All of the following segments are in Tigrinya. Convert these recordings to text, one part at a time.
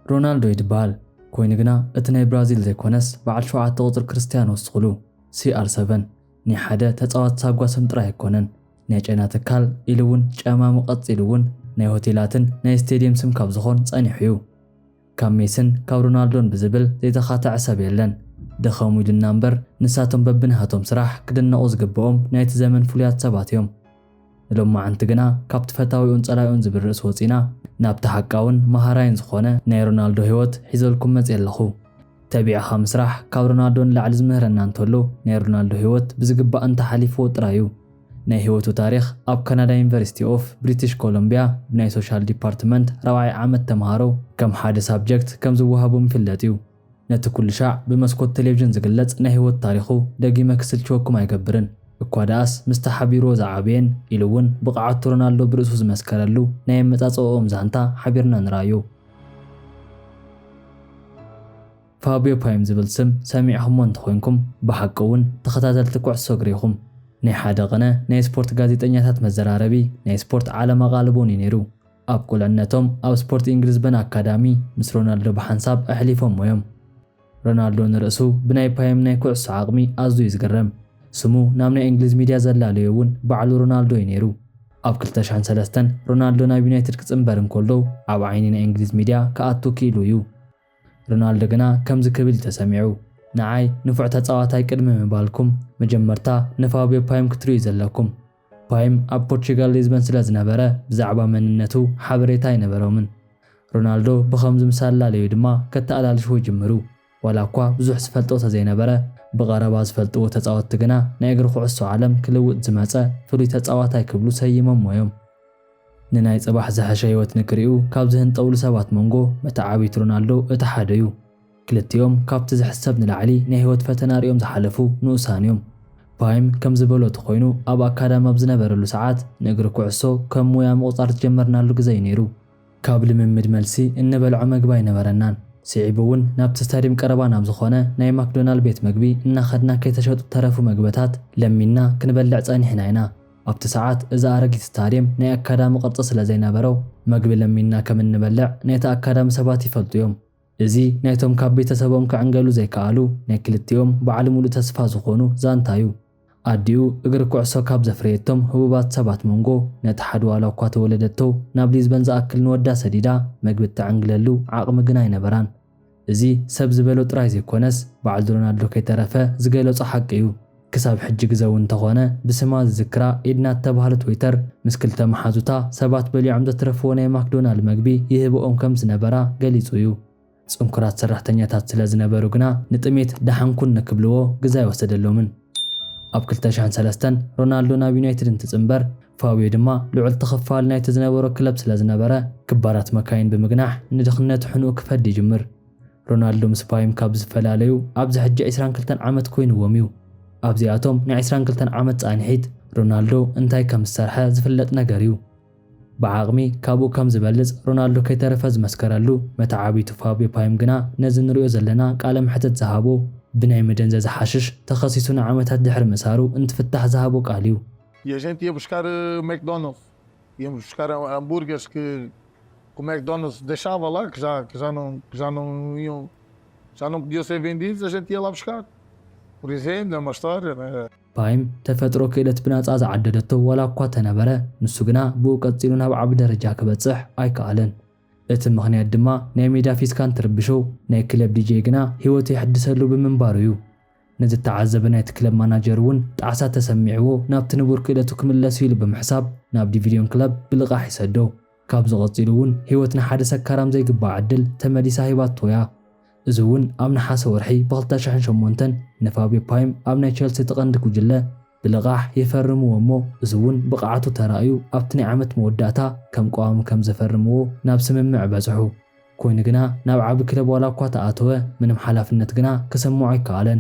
ሮናልዶ እዩ ዝበሃል። ኮይኑ ግና እቲ ናይ ብራዚል ዘይኮነስ በዓል ሸውዓተ ቁፅሪ ክርስቲያኖ ዝስቕሉ፣ ሲ ኣር ሰቨን፣ ናይ ሓደ ተፃዋቲ ሳጓ ስም ጥራይ ኣይኮነን። ናይ ጨና ትካል ኢሉ እውን ጨማሙ ቀፂሉ እውን ናይ ሆቴላትን ናይ ስቴድየም ስም ካብ ዝኾን ጸኒሑ እዩ። ካብ ሜስን ካብ ሮናልዶን ብዝብል ዘይተኻተዐ ሰብ የለን። ደኸሙ ኢሉና እምበር ንሳቶም በብናሃቶም ስራሕ ክድነቑ ዝግብኦም ናይቲ ዘመን ፍሉያት ሰባት እዮም። ንሎማዓንቲ ግና ካብቲ ፈታዊኡን ጸላኢኡን ዝብል ርእሲ ወጺና ናብቲ ሓቃውን መሃራይን ዝኾነ ናይ ሮናልዶ ህይወት ሒዘልኩም መጽየ ኣለኹ። ተቢዕኻ ምስራሕ ካብ ሮናልዶ ንላዕሊ ዝምህረና እንተሎ ናይ ሮናልዶ ህይወት ብዝግባእ እንተሓሊፍዎ ጥራይ እዩ። ናይ ህይወቱ ታሪኽ ኣብ ካናዳ ዩኒቨርሲቲ ኦፍ ብሪቲሽ ኮሎምቢያ ብናይ ሶሻል ዲፓርትመንት ራብዓይ ዓመት ተምሃሮ ከም ሓደ ሳብጀክት ከም ዝወሃቦም ይፍለጥ እዩ። ነቲ ኩሉ ሻዕ ብመስኮት ቴሌቪዥን ዝግለጽ ናይ ህይወት ታሪኹ ደጊመ ክስልችወኩም ኣይገብርን። እኳ ደኣስ ምስቲ ሓቢርዎ ዝዓበየን ኢሉ እውን ብቕዓቱ ሮናልዶ ብርእሱ ዝመስከረሉ ናይ ኣመጻጽእኦም ዛንታ ሓቢርና ንርኣዮ። ፋብዮ ፓይም ዝብል ስም ሰሚዕኹሞ እንተኾይንኩም ብሓቂ እውን ተኸታተልቲ ኩዕሶ እግሪ ኢኹም። ናይ ሓደ ቕነ ናይ ስፖርት ጋዜጠኛታት መዘራረቢ ናይ ስፖርት ዓለም ኣቓልቦን እዩ ነይሩ። ኣብ ቁልዕነቶም ኣብ ስፖርት ኢንግሊዝበን ኣካዳሚ ምስ ሮናልዶ ብሓንሳብ ኣሕሊፎሞ እዮም። ሮናልዶ ንርእሱ ብናይ ፓይም ናይ ኩዕሶ ዓቕሚ ኣዝዩ እዩ ዝግረም። ስሙ ናብ ናይ እንግሊዝ ሚድያ ዘላለዮ እውን ባዕሉ ሮናልዶ እዩ ነይሩ። ኣብ ክልተ ሽሕን ሰለስተን ሮናልዶ ናብ ዩናይትድ ክጽንበር እንከሎ ኣብ ዓይኒ ናይ እንግሊዝ ሚድያ ክኣቱ ክኢሉ እዩ። ሮናልዶ ግና ከምዚ ክብል እዩ ተሰሚዑ፣ ንዓይ ንፉዕ ተጻዋታይ ቅድሚ ምባልኩም መጀመርታ ንፋብዮ ፓይም ክትርእዩ ዘለኩም። ፓይም ኣብ ፖርቹጋል ሊዝበን ስለ ዝነበረ ብዛዕባ መንነቱ ሓበሬታ ኣይነበሮምን። ሮናልዶ ብኸምዚ ምስ ኣላለዩ ድማ ከተኣላልሽዎ ይጅምሩ። ዋላ እኳ ብዙሕ ዝፈልጦ ተዘይነበረ፣ ብቐረባ ዝፈልጥዎ ተጻወትቲ ግና ናይ እግሪ ኩዕሶ ዓለም ክልውጥ ዝመጸ ፍሉይ ተጻዋታይ ክብሉ ሰይሞሞ እዮም። ንናይ ጽባሕ ዝሐሸ ህይወት ንክርእዩ ካብ ዝህንጠውሉ ሰባት መንጎ መተዓቢት ሮናልዶ እቲ ሓደ እዩ። ክልቲኦም ካብቲ ዝሕሰብ ንላዕሊ ናይ ህይወት ፈተና ሪኦም ዝሓለፉ ንኡሳን እዮም። ፓይም ከም ዝበሎ ተኾይኑ ኣብ ኣካዳሚ ኣብ ዝነበረሉ ሰዓት ንእግሪ ኩዕሶ ከም ሙያ ምቑጻር ዝጀመርናሉ ግዜ እዩ ነይሩ። ካብ ልምምድ መልሲ እንበልዖ መግቢ ኣይነበረናን። ስዒቡ እውን ናብቲ ስታድየም ቀረባ ናብ ዝኾነ ናይ ማክዶናል ቤት መግቢ እናኸድና ከይተሸጡ ተረፉ መግብታት ለሚንና ክንበልዕ ጸኒሕና ኢና። ኣብቲ ሰዓት እዚ ኣረጊት ስታድየም ናይ ኣካዳሚ ቅርጺ ስለ ዘይነበሮ መግቢ ለሚንና ከም እንበልዕ ናይቲ ኣካዳሚ ሰባት ይፈልጡ እዮም። እዚ ናይቶም ካብ ቤተሰቦም ክዕንገሉ ዘይከኣሉ ናይ ክልቲኦም በዓል ሙሉእ ተስፋ ዝኾኑ ዛንታ እዩ። ኣዲኡ እግሪ ኩዕሶ ካብ ዘፍረየቶም ህቡባት ሰባት መንጎ ነቲ ሓደ ዋላ እኳ ተወለደቶ ናብ ሊዝበን ዝኣክል ንወዳ ሰዲዳ መግቢ እተዕንግለሉ ዓቕሚ ግን ኣይነበራን። እዚ ሰብ ዝበሎ ጥራይ ዘይኮነስ በዓል ሮናልዶ ከይተረፈ ዝገለጾ ሓቂ እዩ። ክሳብ ሕጂ ግዘ እውን እንተኾነ ብስማ ዝዝክራ ኤድና እተባህለት ዌይተር ምስ ክልተ መሓዙታ ሰባት በሊዖም ዘትረፍዎ ናይ ማክዶናል መግቢ ይህብኦም ከም ዝነበራ ገሊጹ እዩ። ጽንኩራት ሰራሕተኛታት ስለ ዝነበሩ ግና ንጥሜት ደሓን ኩን ንክብልዎ ግዜ ኣይወሰደሎምን። ኣብ ክልተ ሽሕን ሰለስተን ሮናልዶ ናብ ዩናይትድ እንትጽንበር ፋብዮ ድማ ልዑል ተኸፋሊ ናይቲ ዝነበሮ ክለብ ስለ ዝነበረ ክባራት መካይን ብምግናሕ ንድኽነት ሕኑኡ ክፈዲ ይጅምር። ሮናልዶ ምስ ፓይም ካብ ዝፈላለዩ ኣብዚ ሕጂ ዕስራን ክልተን ዓመት ኮይንዎም እዩ። ኣብዚኣቶም ናይ ዕስራን ክልተን ዓመት ጻንሒት ሮናልዶ እንታይ ከም ዝሰርሐ ዝፍለጥ ነገር እዩ። ብዓቕሚ ካብኡ ከም ዝበልጽ ሮናልዶ ከይተረፈ ዝመስከረሉ መተዓቢቱ ፋብዮ ፓይም ግና ነዚ ንሪኦ ዘለና ቃለ መሕትት ዝሃቦ ብናይ መደንዘዚ ሓሽሽ ተኸሲሱ ንዓመታት ድሕሪ ምእሳሩ እንትፍታሕ ዝሃቦ ቃል እዩ። E a gente ia buscar eh, McDonald's. Íamos buscar hambúrgueres que, que o McDonald's deixava lá, que já, que já, não, que já não iam, já não podiam ser vendidos, a gente ia lá buscar. Por exemplo, é uma história, né? ፓይም ተፈጥሮ ክእለት ብናጻ ዝዓደለቶ ዋላ እኳ ተነበረ፣ ንሱ ግና ብኡ ቀጺሉ ናብ ዓቢ ደረጃ ክበጽሕ ኣይከኣለን። እቲ ምኽንያት ድማ ናይ ሜዳ ፊስካ እንትርብሾ፣ ናይ ክለብ ዲጄ ግና ህይወቱ የሕድሰሉ ብምንባሩ እዩ። ነዚ እተዓዘበ ናይቲ ክለብ ማናጀር እውን ጣዕሳ ተሰሚዕዎ ናብቲ ንቡር ክእለቱ ክምለስ ኢሉ ብምሕሳብ ናብ ዲቪድዮን ክለብ ብልቓሕ ይሰዶ። ካብዚ ቀጺሉ እውን ህይወት ንሓደ ሰካራም ዘይግባእ ዕድል ተመሊሳ ሂባቶ እያ። እዚ እውን ኣብ ነሓሰ ወርሒ ብ ክልተ ሽሕን ሸሞንተን ንፋብዮ ፓይም ኣብ ናይ ቸልሲ እቲ ቀንዲ ጉጅለ ብልቓሕ የፈርምዎ እሞ እዚ እውን ብቕዓቱ ተራእዩ ኣብቲ ናይ ዓመት መወዳእታ ከም ቀዋሚ ከም ዘፈርምዎ ናብ ስምምዕ በጽሑ። ኮይኑ ግና ናብ ዓቢ ክለብ ዋላ እኳ ተኣተወ ምንም ሓላፍነት ግና ክስምዖ ኣይከኣለን።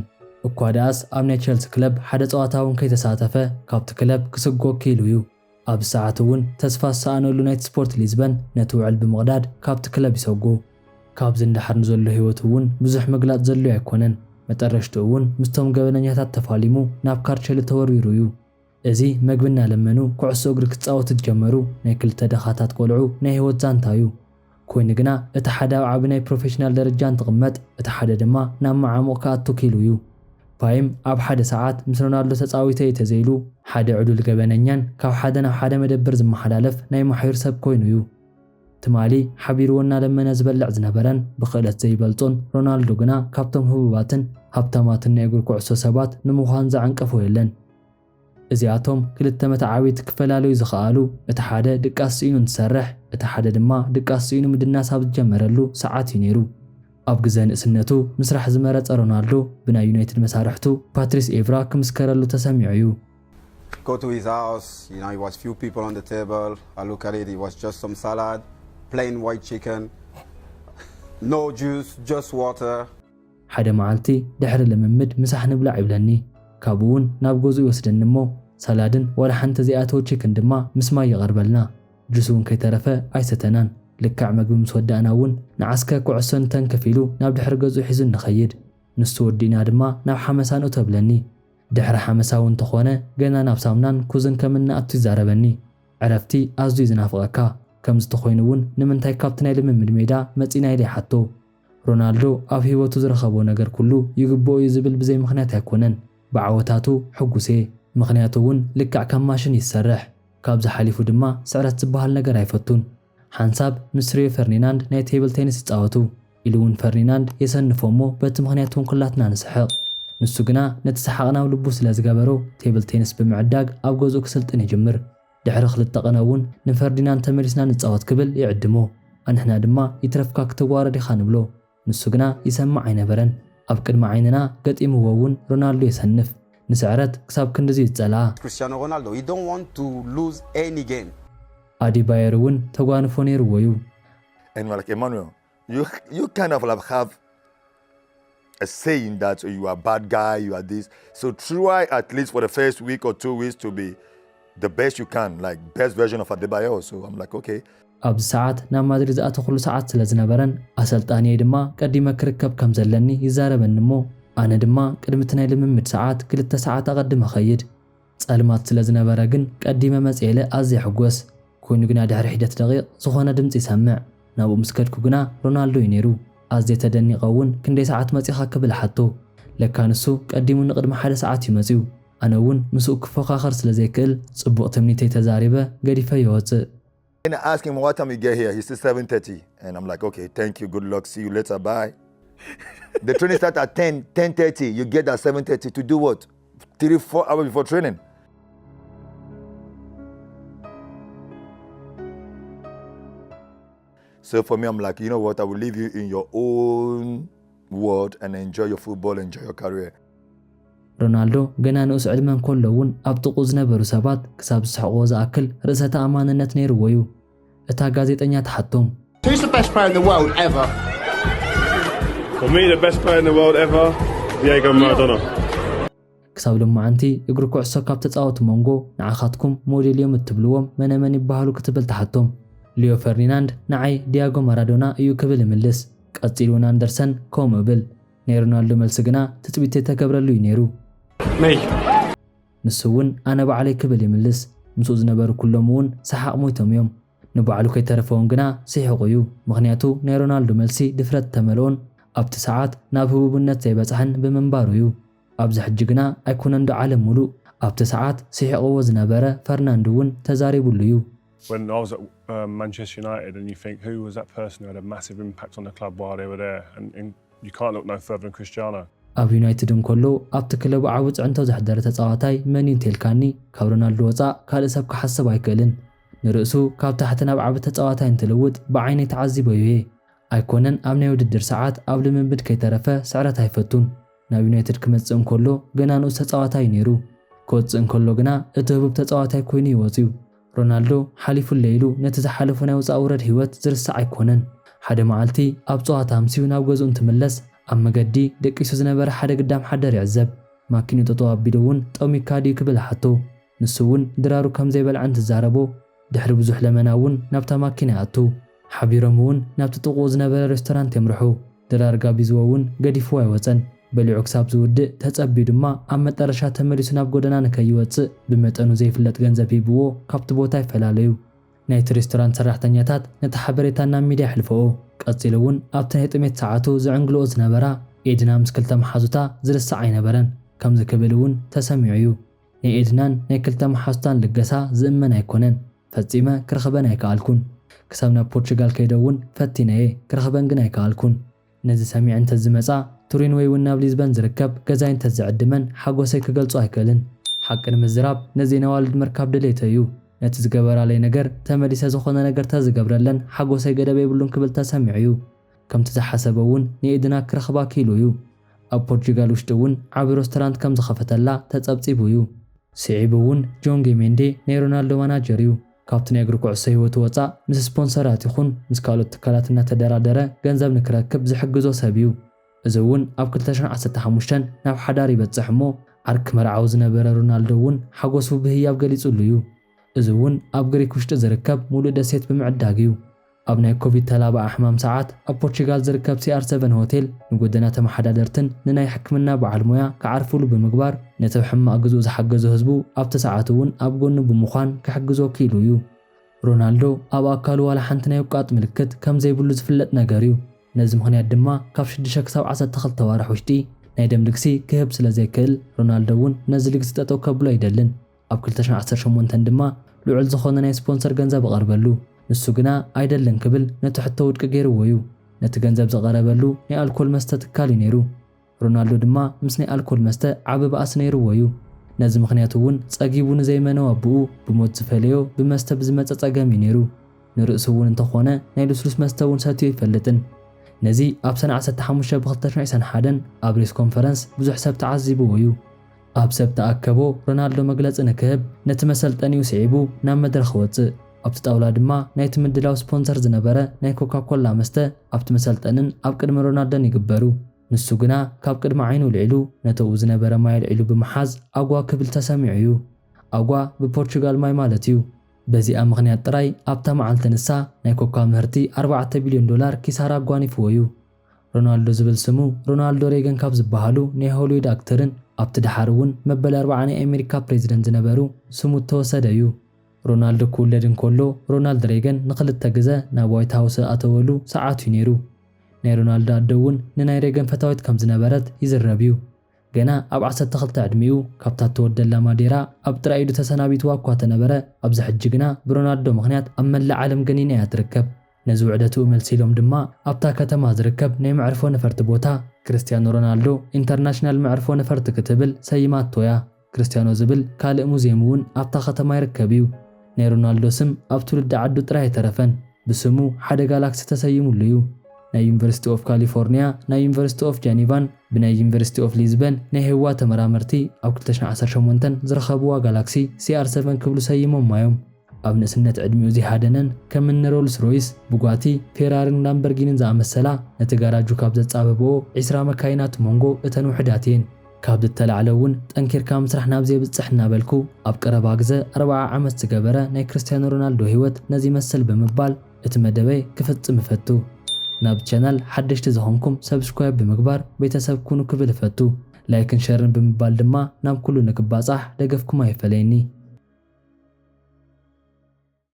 እኳ ደኣስ ኣብ ናይ ቸልሲ ክለብ ሓደ ጸዋታ እውን ከይተሳተፈ ካብቲ ክለብ ክስጎ ክኢሉ እዩ። ኣብዚ ሰዓት እውን ተስፋ ዝሰኣነሉ ናይቲ ስፖርት ሊዝበን ነቲ ውዕል ብምቕዳድ ካብቲ ክለብ ይሰጉ። ካብዚ ንደሓር ንዘሎ ህይወቱ እውን ብዙሕ ምግላጽ ዘድልዮ ኣይኮነን። መጠረሽትኡ እውን ምስቶም ገበነኛታት ተፋሊሙ ናብ ካርቸሊ ተወርዊሩ እዩ። እዚ መግቢ እናለመኑ ኩዕሶ እግሪ ክጻወቱ ዝጀመሩ ናይ ክልተ ደኻታት ቆልዑ ናይ ህይወት ዛንታ እዩ። ኮይኑ ግና እቲ ሓደ ኣብ ዓቢ ናይ ፕሮፌሽናል ደረጃ እንትቕመጥ፣ እቲ ሓደ ድማ ናብ መዓሙቕ ክኣቱ ክኢሉ እዩ። ፓይም ኣብ ሓደ ሰዓት ምስ ሮናልዶ ተጻዊተ እየ ተዘይሉ፣ ሓደ ዕዱል ገበነኛን ካብ ሓደ ናብ ሓደ መደብር ዝመሓላለፍ ናይ ማሕዩር ሰብ ኮይኑ እዩ። ትማሊ ሓቢርዎ እናለመነ ዝበልዕ ዝነበረን ብኽእለት ዘይበልጾን ሮናልዶ ግና ካብቶም ህቡባትን ሃብታማትን ናይ እግሪ ኩዕሶ ሰባት ንምዃን ዘዐንቀፎ የለን። እዚኣቶም ክልተ መተዓብይቲ ክፈላለዩ ዝኸኣሉ፣ እቲ ሓደ ድቃስ ስኢኑ እንትሰርሕ፣ እቲ ሓደ ድማ ድቃስ ስኢኑ ምድናስ ኣብ ዝጀመረሉ ሰዓት እዩ ነይሩ። ኣብ ግዘ ንእስነቱ ምስራሕ ዝመረጸ ሮናልዶ ብናይ ዩናይትድ መሳርሕቱ ፓትሪስ ኤቭራ ክምስከረሉ ተሰሚዑ እዩ። Go to his house, you know, it was few people on the table. I look at it, it was just some salad, plain white chicken, no juice, just water. ሓደ መዓልቲ ድሕሪ ልምምድ ምሳሕ ንብላዕ ይብለኒ። ካብኡ እውን ናብ ገዝኡ ይወስደኒ እሞ ሳላድን ዋላ ሓንቲ ዘይኣተወ ቺክን ድማ ምስ ማይ ይቐርበልና። ጁስ እውን ከይተረፈ ኣይሰተናን። ልክዕ መግቢ ምስ ወዳእና እውን ንዓስከር ኩዕሶ ንተንክፍ ኢሉ ናብ ድሕሪ ገዝኡ ሒዙ ንኸይድ። ንሱ ወዲእና ድማ ናብ ሓመሳ ንእቶ ብለኒ። ድሕሪ ሓመሳ እውን እንተኾነ ገና ናብ ሳምናን ኩዝን ከም እንኣቱ ይዛረበኒ። ዕረፍቲ ኣዝዩ ዝናፍቐካ። ከምዚ ተኾይኑ እውን ንምንታይ ካብቲ ናይ ልምምድ ሜዳ መጺና ኢለ ይሓቶ። ሮናልዶ ኣብ ህይወቱ ዝረኸቦ ነገር ኩሉ ይግብኦ እዩ ዝብል ብዘይ ምኽንያት ኣይኮነን። ብዓወታቱ ሕጉስ እየ። ምኽንያቱ እውን ልክዕ ከም ማሽን እዩ ዝሰርሕ። ካብዚ ሓሊፉ ድማ ስዕረት ዝበሃል ነገር ኣይፈቱን። ሓንሳብ ምስ ሪዮ ፈርዲናንድ ናይ ቴብል ቴኒስ ይጻወቱ ኢሉ እውን ፈርዲናንድ የሰንፎ እሞ በቲ ምኽንያት እውን ኩላትና ንስሕቕ። ንሱ ግና ነቲ ሰሓቕ ናብ ልቡ ስለ ዝገበሮ ቴብል ቴኒስ ብምዕዳግ ኣብ ገዝኡ ክስልጥን ይጅምር። ድሕሪ ክልተ ቅነ እውን ንፈርዲናንድ ተመሊስና ንጻወት ክብል ይዕድሞ። ኣንሕና ድማ ይትረፍካ ክትዋረድ ኢኻ ንብሎ። ንሱ ግና ይሰምዕ ኣይነበረን። ኣብ ቅድሚ ዓይንና ገጢምዎ እውን ሮናልዶ የሰንፍ። ንስዕረት ክሳብ ክንድዚ ዝጸልኣ። Cristiano Ronaldo, he don't want to lose any game. ኣዲባየር እውን ተጓንፎ ነይርዎ እዩ። And we're like, Emmanuel, you you kind of like have a saying that you are a bad guy, you are this. So try at least for the first week or two weeks to be the best you can, like best version of Adebayor. So I'm like, okay. ኣብዚ ሰዓት ናብ ማድሪድ ዝኣተኹሉ ሰዓት ስለ ዝነበረን ኣሰልጣኒየይ ድማ ቀዲመ ክርከብ ከም ዘለኒ ይዛረበኒ እሞ ኣነ ድማ ቅድሚ እቲ ናይ ልምምድ ሰዓት ክልተ ሰዓት ኣቐድመ ኸይድ። ጸልማት ስለ ዝነበረ ግን ቀዲመ መጽኤለ ኣዝየ ሕጎስ። ኮይኑ ግና ድሕሪ ሒደት ደቂቕ ዝኾነ ድምጺ ይሰምዕ። ናብኡ ምስ ከድኩ ግና ሮናልዶ እዩ ነይሩ። ኣዝየ ተደኒቐ እውን ክንደይ ሰዓት መጺኻ ክብል ሓቶ። ለካ ንሱ ቀዲሙ ንቕድሚ ሓደ ሰዓት እዩ መጺኡ። ኣነ እውን ምስኡ ክፎኻኸር ስለ ዘይክእል ጽቡቕ ትምኒተይ ተዛሪበ ገዲፈዮ ወጽእ። And I ask him what time you get here. He says seven thirty. And I'm like, okay, thank you, good luck, see you later, bye. The training starts at ten, ten thirty. You get at seven thirty to do what? Three, four hours before training. So for me, I'm like, you know what? I will leave you in your own world and enjoy your football, enjoy your career. ሮናልዶ ገና ንኡስ ዕድመ እንከሎ እውን ኣብ ጥቕኡ ዝነበሩ ሰባት ክሳብ ዝስሕቕዎ ዝኣክል ርእሰ ተኣማንነት ነይርዎ እዩ። እታ ጋዜጠኛ ትሓቶም። Who's the best player in the world ever? For me, the best player in the world ever, Diego Maradona. ክሳብ ሎማዓንቲ እግሪ ኩዕሶ ካብ ተጻወቱ መንጎ ንዓኻትኩም ሞዴል እዮም እትብልዎም መነመን ይበሃሉ ክትብል ትሓቶም። ሊዮ ፈርዲናንድ ንዓይ ዲያጎ ማራዶና እዩ ክብል ይምልስ። ቀጺሉ እውን ኣንደርሰን ከምኡ እብል። ናይ ሮናልዶ መልሲ ግና ትጽቢት ዘይተገብረሉ እዩ ነይሩ። Me. ንሱ እውን ኣነ ባዕለይ ክብል ይምልስ። ምስኡ ዝነበሩ ኩሎም እውን ሰሓቕ ሞይቶም እዮም። ንባዕሉ ከይተረፈ እውን ግና ስሒቑ እዩ። ምኽንያቱ ናይ ሮናልዶ መልሲ ድፍረት ተመልኦን ኣብቲ ሰዓት ናብ ህቡብነት ዘይበጽሐን ብምንባሩ እዩ። ኣብዚ ሕጂ ግና ኣይኮነን ዶ ዓለም ሙሉእ ኣብቲ ሰዓት ስሒቕዎ ዝነበረ ፈርናንድ እውን ተዛሪቡሉ እዩ። When I was at uh, Manchester United, and you think, who was that person who had a massive impact on the club while they were there? And, and you can't look no further than Cristiano. ኣብ ዩናይትድ እንከሎ ኣብቲ ክለቡ ዓቢ ጽዕንቶ ዘሕደረ ተጻዋታይ መን እዩ እንተልካኒ ካብ ሮናልዶ ወጻእ ካልእ ሰብ ክሓስብ ኣይክእልን። ንርእሱ ካብ ታሕቲ ናብ ዓቢ ተጻዋታይ እንትልውጥ ብዓይነይ ተዓዚበዮ እየ። ኣይኮነን ኣብ ናይ ውድድር ሰዓት ኣብ ልምምድ ከይተረፈ ስዕረት ኣይፈቱን። ናብ ዩናይትድ ክመጽእ እንከሎ ገና ንኡስ ተጻዋታይ እዩ ነይሩ። ክወጽእ እንከሎ ግና እቲ ህቡብ ተጻዋታይ ኮይኑ እዩ ወጺኡ። ሮናልዶ ሓሊፉለይ ኢሉ ነቲ ዝሓለፎ ናይ ውጻእ ውረድ ህይወት ዝርስዕ ኣይኮነን። ሓደ መዓልቲ ኣብ ጸዋታ ኣምስዩ ናብ ገዝኡ እንትምለስ ኣብ መገዲ ደቂሱ ዝነበረ ሓደ ግዳም ሓደር ይዕዘብ። ማኪኑ ጠጠው ኣቢሉ እውን ጠሚካ ድዩ ክብል ሓቶ። ንሱ እውን ድራሩ ከም ዘይበልዐ እንትዛረቦ ድሕሪ ብዙሕ ለመና እውን ናብታ ማኪና ይኣቱ። ሓቢሮም እውን ናብቲ ጥቕኡ ዝነበረ ሬስቶራንት የምርሑ። ድራር ጋቢዝዎ እውን ገዲፍዎ ኣይወጸን። በሊዑ ክሳብ ዝውድእ ተጸብዩ ድማ ኣብ መጠረሻ ተመሊሱ ናብ ጎደና ንከይወጽእ ብመጠኑ ዘይፍለጥ ገንዘብ ሂብዎ ካብቲ ቦታ ይፈላለዩ። ናይቲ ሬስቶራንት ሰራሕተኛታት ነቲ ሓበሬታ ናብ ሚድያ ኣሕልፈኦ። ቀጺሉ እውን ኣብቲ ናይ ጥሜት ሰዓቱ ዝዕንግልኦ ዝነበራ ኤድና ምስ ክልተ መሓዙታ ዝርሳዕ ኣይነበረን። ከምዚ ክብል እውን ተሰሚዑ እዩ። ናይ ኤድናን ናይ ክልተ መሓዙታን ልገሳ ዝእመን ኣይኮነን። ፈጺመ ክረኽበን ኣይከኣልኩን። ክሳብ ናብ ፖርቹጋል ከይደ እውን ፈቲነየ፣ ክረኽበን ግን ኣይከኣልኩን። ነዚ ሰሚዐ እንተዝመጻ፣ ቱሪን ወይ እውን ናብ ሊዝበን ዝርከብ ገዛይ እንተዝዕድመን ሓጎሰይ ክገልጾ ኣይክእልን። ሓቂ ንምዝራብ፣ ነዚ ናይ ዋልድ ምርካብ ድሌተይ እዩ። ነቲ ዝገበራለይ ነገር ተመሊሰ ዝኾነ ነገር ተዝገብረለን ሓጎሰይ ገደብ የብሉን ክብል ተሰሚዑ እዩ። ከምቲ ዝሓሰበ እውን ንኤድና ክረኽባ ክኢሉ እዩ። ኣብ ፖርቹጋል ውሽጢ እውን ዓቢ ሬስቶራንት ከም ዝኸፈተላ ተጸብጺቡ እዩ። ስዒቡ እውን ጆን ጌሜንዴ ናይ ሮናልዶ ማናጀር እዩ። ካብቲ ናይ እግሪ ኩዕሶ ህይወቱ ወጻእ ምስ ስፖንሰራት ይኹን ምስ ካልኦት ትካላት እናተደራደረ ገንዘብ ንክረክብ ዝሕግዞ ሰብ እዩ። እዚ እውን ኣብ ክልተ ሽሕን ዓሰርተ ሓሙሽተን ናብ ሓዳር ይበጽሕ እሞ ዓርኪ መርዓዊ ዝነበረ ሮናልዶ እውን ሓጎሱ ብህያብ ገሊጹሉ እዩ። እዚ እውን ኣብ ግሪክ ውሽጢ ዝርከብ ሙሉእ ደሴት ብምዕዳግ እዩ። ኣብ ናይ ኮቪድ ተላባኣ ሕማም ሰዓት ኣብ ፖርቹጋል ዝርከብ ሲ ኣር ሰቨን ሆቴል ንጎደና ተመሓዳደርትን ንናይ ሕክምና በዓል ሞያ ክዓርፉሉ ብምግባር ነቲ ሕማቕ ግዝኡ ዝሓገዞ ህዝቡ ኣብቲ ሰዓት እውን ኣብ ጎኑ ብምዃን ክሕግዞ ክኢሉ እዩ። ሮናልዶ ኣብ ኣካሉ ዋላ ሓንቲ ናይ ውቃጥ ምልክት ከም ዘይብሉ ዝፍለጥ ነገር እዩ። ነዚ ምኽንያት ድማ ካብ ሽዱሽተ ክሳብ ዓሰርተ ክልተ ዋርሕ ውሽጢ ናይ ደም ልግሲ ክህብ ስለ ዘይክእል ሮናልዶ እውን ነዚ ልግሲ ጠጠው ከብሎ ኣይደልን። ኣብ ክልተ ሽሕን ዓሰርተ ሸሞንተን ድማ ልዑል ዝኾነ ናይ ስፖንሰር ገንዘብ እቐርበሉ። ንሱ ግና ኣይደልን ክብል ነቲ ሕቶ ውድቂ ገይርዎ እዩ። ነቲ ገንዘብ ዘቐረበሉ ናይ ኣልኮል መስተ ትካል እዩ ነይሩ። ሮናልዶ ድማ ምስ ናይ ኣልኮል መስተ ዓቢ ባእሲ ነይርዎ እዩ። ነዚ ምኽንያት እውን ጸጊቡ ንዘይመነው ኣቦኡ ብሞት ዝፈለዮ ብመስተ ብዝመጸ ጸገም እዩ ነይሩ። ንርእሱ እውን እንተኾነ ናይ ልስሉስ መስተ እውን ሰትዩ ኣይፈልጥን። ነዚ ኣብ ሰነ ዓሰርተ ሓሙሽተ ብ ክልተ ሽሕን ዕስራን ሓደን ኣብ ሬስ ኮንፈረንስ ብዙሕ ሰብ ተዓዚብዎ እዩ። ኣብ ሰብ ተኣከቦ ሮናልዶ መግለጺ ንክህብ ነቲ መሰልጠኒኡ ስዒቡ ናብ መድረኽ ወጽእ። ኣብቲ ጣውላ ድማ ናይቲ ምድላው ስፖንሰር ዝነበረ ናይ ኮካ ኮላ መስተ ኣብቲ መሰልጠንን ኣብ ቅድሚ ሮናልዶን ይግበሩ። ንሱ ግና ካብ ቅድሚ ዓይኑ ልዒሉ ነተኡ ዝነበረ ማይ ኣልዒሉ ብምሓዝ ኣጓ ክብል ተሰሚዑ እዩ። ኣጓ ብፖርቹጋል ማይ ማለት እዩ። በዚኣ ምኽንያት ጥራይ ኣብታ መዓልቲ ንሳ ናይ ኮካ ምህርቲ ኣርባዕተ ቢልዮን ዶላር ኪሳራ ኣጓኒፍዎ እዩ። ሮናልዶ ዝብል ስሙ ሮናልዶ ሬገን ካብ ዝበሃሉ ናይ ሆሊውድ ኣክተርን ኣብቲ ደሓር እውን መበል ኣርባዓ ናይ ኣሜሪካ ፕሬዚደንት ዝነበሩ ስሙ እተወሰደ እዩ። ሮናልዶ ክውለድ እንከሎ ሮናልድ ሬገን ንኽልተ ግዘ ናብ ዋይት ሃውስ ዝኣተወሉ ሰዓት እዩ ነይሩ። ናይ ሮናልዶ ኣደ እውን ንናይ ሬገን ፈታዊት ከም ዝነበረት ይዝረብ እዩ። ገና ኣብ ዓሰርተ ክልተ ዕድሚኡ ካብታ እተወደላ ማዴራ ኣብ ጥራይ ኢዱ ተሰናቢትዋ እኳ ተነበረ፣ ኣብዚ ሕጂ ግና ብሮናልዶ ምኽንያት ኣብ መላእ ዓለም ገኒና እያ ትርከብ። ነዚ ውዕደትኡ መልሲ ኢሎም ድማ ኣብታ ከተማ ዝርከብ ናይ መዕርፎ ነፈርቲ ቦታ ክርስቲያኖ ሮናልዶ ኢንተርናሽናል መዕርፎ ነፈርቲ ክትብል ሰይማቶ እያ። ክርስቲያኖ ዝብል ካልእ ሙዝየም እውን ኣብታ ከተማ ይርከብ እዩ። ናይ ሮናልዶ ስም ኣብ ትውልዲ ዓዱ ጥራይ ኣይተረፈን። ብስሙ ሓደ ጋላክሲ ተሰይሙሉ እዩ። ናይ ዩኒቨርሲቲ ኦፍ ካሊፎርኒያ፣ ናይ ዩኒቨርሲቲ ኦፍ ጀኒቫን ብናይ ዩኒቨርሲቲ ኦፍ ሊዝበን ናይ ህዋ ተመራመርቲ ኣብ ክልተ ሽሕን ዓሰርተ ሸሞንተን ዝረኸብዋ ጋላክሲ ሲ ኣር ሰቨን ክብሉ ሰይሞማ እዮም። ኣብ ንእስነት ዕድሚኡ ዘይሃደነን ከም እኒ ሮልስ ሮይስ፣ ቡጋቲ፣ ፌራርን ላምበርጊንን ዝኣመሰላ ነቲ ጋራጁ ካብ ዘጻበብኦ ዒስራ መካይናት መንጎ እተን ውሑዳት እየን። ካብ ዝተላዕለ እውን ጠንኪርካ ምስራሕ ናብ ዘየብጽሕ እናበልኩ ኣብ ቀረባ ግዘ ኣርብዓ ዓመት ዝገበረ ናይ ክርስቲያኖ ሮናልዶ ህይወት ነዚ ይመስል ብምባል እቲ መደበይ ክፍጽም እፈቱ። ናብ ቻናል ሓደሽቲ ዝኾንኩም ሰብስክራይብ ብምግባር ቤተሰብ ኩኑ ክብል እፈቱ። ላይክን ሸርን ብምባል ድማ ናብ ኩሉ ንክባጻሕ ደገፍኩም ኣይፈለየኒ።